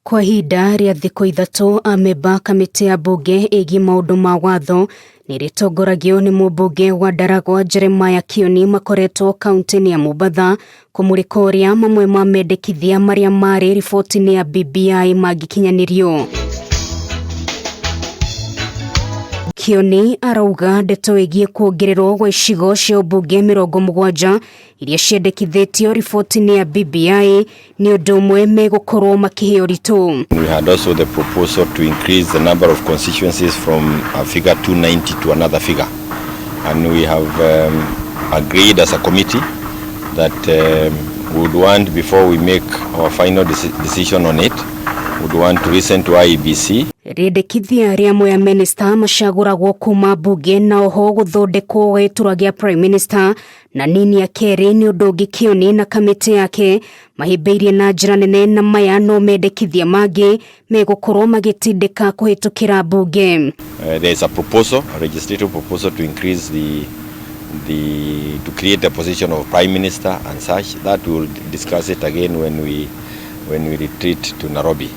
Kwa ihinda rĩa thikũ 3 amemba kamĩtĩ ya mbunge ĩgiĩ maũndũ ma watho nĩrĩtongoragio nĩ mũmbunge wa Ndaragwa Jeremiah Kioni makoretwo kaunti-inĩ ya Mombatha kũmũrĩka ũrĩa mamwe ma mendekithia marĩa marĩ riboti-inĩ ya BBI mangĩkinyanĩrio. Kioni arauga ndeto ĩgiĩ kuongererwo gwa icigo cia ũmbunge 70 iria ciendekithĩtio riboti-inĩ ya BBI nĩ ũndũ ũmwe megũkorwo makĩhe ũritũ. We had also the proposal to increase the number of constituencies from a figure 290 to another figure. And we have agreed as a committee that we would want, before we make our final decision on it, would want to listen to IEBC. Rĩendekithia rĩa Mwea Minister macagũragwo kuma mbunge na oho gũthondekwo gwa gĩturwa gĩa Prime Minister na nini ya kerĩ nĩ ũndũ ũngĩ Kioni na kamĩtĩ yake mahĩmbĩirie na njĩra nene na maya no mendekithia mangĩ megũkorwo magĩtindĩka kũhĩtũkĩra mbunge. There is a proposal, a legislative proposal to increase the to create a position of Prime Minister and such. That we will discuss it again when we retreat to Nairobi.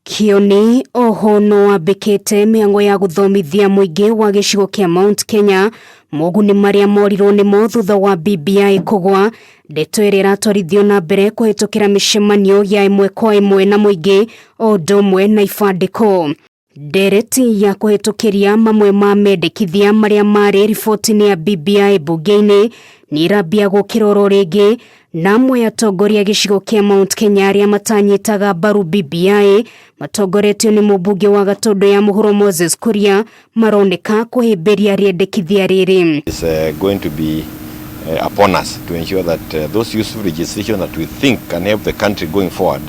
Kioni oho no ambĩkĩte mĩhang'o ya gũthomithia mũingĩ wa gĩcigo kĩa Mount Kenya moguni marĩa morirwo nĩmo thutha wa BBI kũgwa, ndeto ĩrĩa ĩratwarithio na mbere kũhĩtũkĩra mĩcemanio ya ĩmwe kwa ĩmwe na mũingĩ o ũndũ ũmwe na ibandĩko. Ndereti ya kũhĩtũkĩria mamwe ma mendekithia marĩa marĩ riboti-inĩ ya BBI mbunge-inĩ nĩ ĩrambia gũkĩra oro rĩngĩ na amwe atongoria gĩcigo kĩa Mount Kenya arĩa matanyitaga mbaru BBI matongoretio nĩ mũmbunge wa Gatũndũ ya Mũhuro Moses Kuria maroneka kũhĩmbĩria rĩendekithia rĩrĩ. It's going to be upon us to ensure that those useful legislation that we think can help the country going forward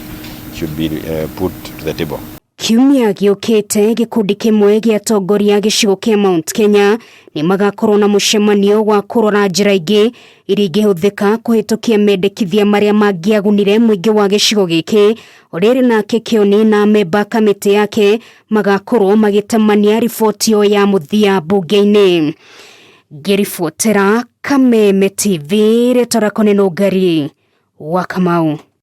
should be put to the table. Kiumia gĩũkĩte gĩkundi kĩmwe gĩa atongoria gĩcigo kĩa Mount Kenya nĩ magakorwo na mũcemanio wa kũrora njĩra ingĩ iria ingĩhũthĩka kũhĩtũkia mendekithia marĩa mangĩagunire mũingĩ wa gĩcigo gĩkĩ. O rĩrĩ nake Kĩoni na memba kamĩtĩ yake magakorwo magĩtamania riboti ĩyo ya mũthia mbunge-inĩ. Ngĩribotera Kameme TV, rĩtwa rĩakwa nĩ Nũngari wa Kamau.